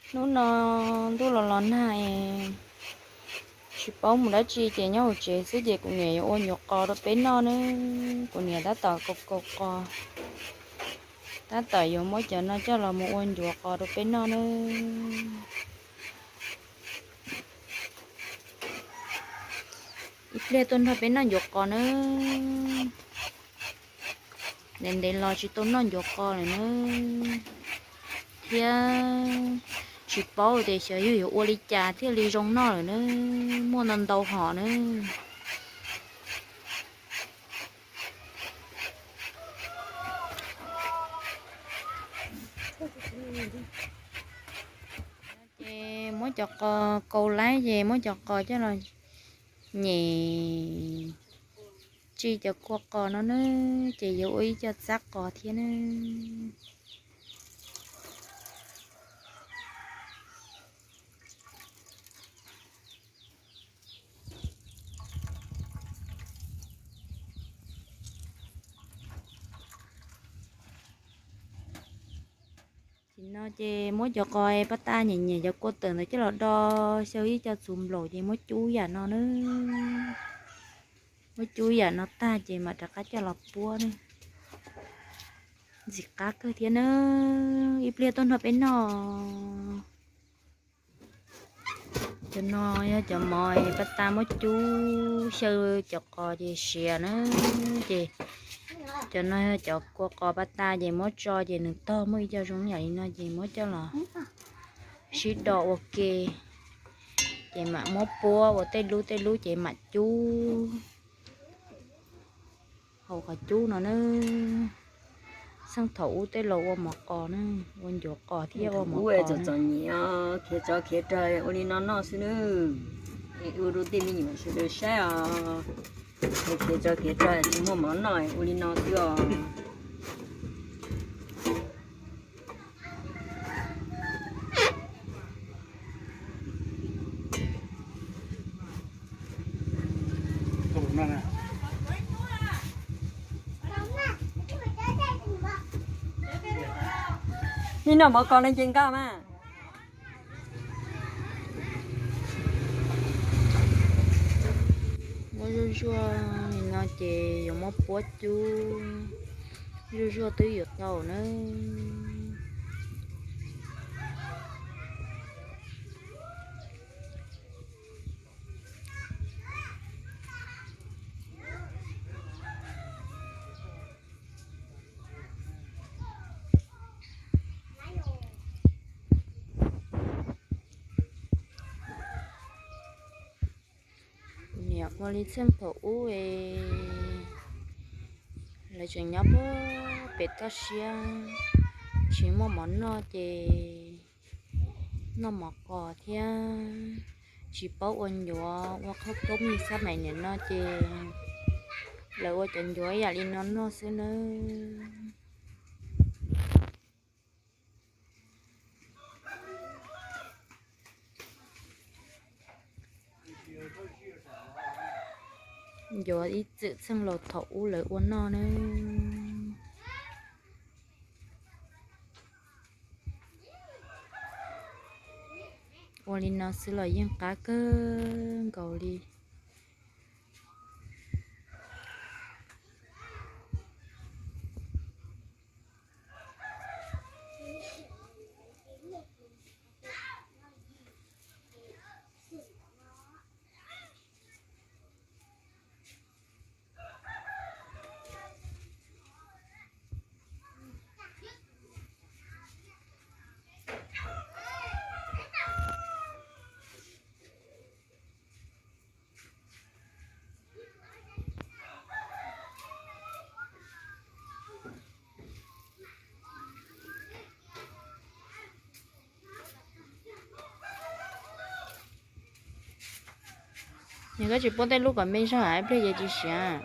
Hnub no ntuj los los nag es tsis paub mus dab tsi ces nyob hauv tsev xwb ces kuv niam yuav ua ncuav qos rau peb noj nawb. Kuv niam tab tom kaus kaus qos, tab tom yuav muab cov no coj los mus ua ncuav qos rau peb noj nawb. Ib pliag tuaj nrog peb noj ncuav qos nawb. Ntev ntev los tsis tau noj ncuav qos lawm nawb. Thiab tsis paub tias xyov yog yuav ua li cas thiaj li zoo noj lawm nawb, muaj ntau ntau hom nawb. Ces muab cov qos kaus laib ces muab cov qos coj los nyem tsi cov kua qos no nawb, ces yuav ua ib co txab qos thiab nawb. Tam no ces muab cov qos pab tag nyem nyem cov kua tawm ntawd coj los do xyaw ib co txuv nplaum ces muab cub yam no nawb. Muab cub yam no tag ces mam rov qab coj los puab nawb. Ntxim qab kawg thiab nawb, ib pliag tuaj nrog peb noj. Cov no yog cov mov pab tag muab cub xyaw cov qos ces siav nawb, ces cov no yog cov kua qos pab tag ces muab tso ces nws tog muaj ib co zoo yam li no ces muab coj los sib do ua ke, ces mam muab puab ua tej lub tej lub ces mam cub hauv qhov cub no nawb. Xeej thaum ub tej laus ua mov qos na, ua ncuav qos thiab ua mov qos. Txom nyem os, khiav tsov khiav rog ua li no noj xwb nawb. Es ua rau tej me nyuam sawv daws saib os, khiav tsov khiav rog tsis muaj mov noj ua li no xwb os. Nim no mov qos no ces nqa mas. Muab zuaj zuaj li no ces yuav muab puab cub zuaj zuaj twb yuav tau nawb. Kuv niam ua li txheej thaum ub es lawv tseem nyob puag pem toj siab, tsis muaj mov noj ces noj mov qos thiab tsis paub ua ncuav ua qhaub toob li xab maim niam no ces lawv ua cov ncuav ib yam li no noj xwb nawb. Ncuav ib txwm txheej laus thaum ub lawv ua noj nawb. Ua li no xwb los yeej qab kawg nkaus li. Nws koj tsis puab tej lub kom me zog ib pliag ces tsis siav.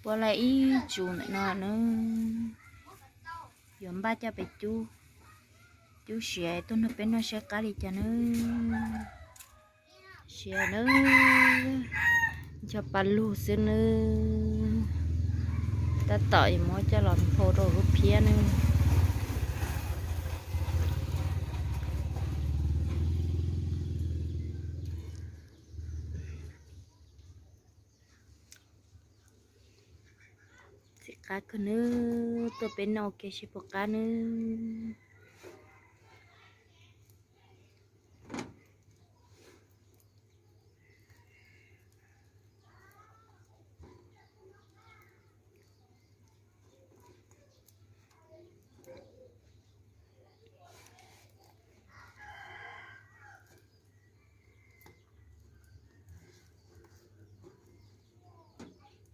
Puav leej ib tsu ntawm no nawb. Yuav npaj coj pem cub, cub siav tuaj nrog peb noj saib qab li cas nawb. Siav nawb, ncho pa lug xwb nawb. Tab tom yuav muab coj los nphau rau lub phiab nawb. Txiv qab kawg nawb, tuaj peb noj ua ke seb puas qab nawb.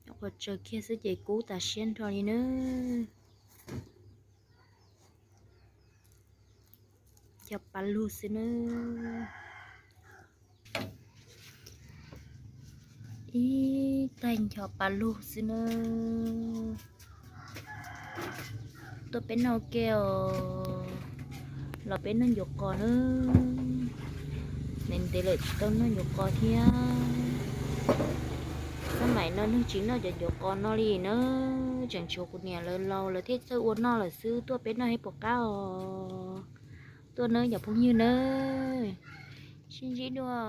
Nyuam qhuav tsaws kiag xwb ces kub tas siab nrho li nawb. Ncho pa lug xwb nawb. Ib taig ncho pa lug xwb nawb. Tuaj peb noj ua ke os, los peb noj ncuav qos nawb. Ntev ntev lawm tsis tau noj ncuav qos thiab. Xab maim no neeg tsis noj cov ncuav qos no li nawb, tseem tshuav kuv niam lawv laus lawv thiaj txawj ua noj lawm xwb. Tuaj peb noj seb puas qab os. Tuaj nawb cov phooj ywg nawb, sib ntsib dua.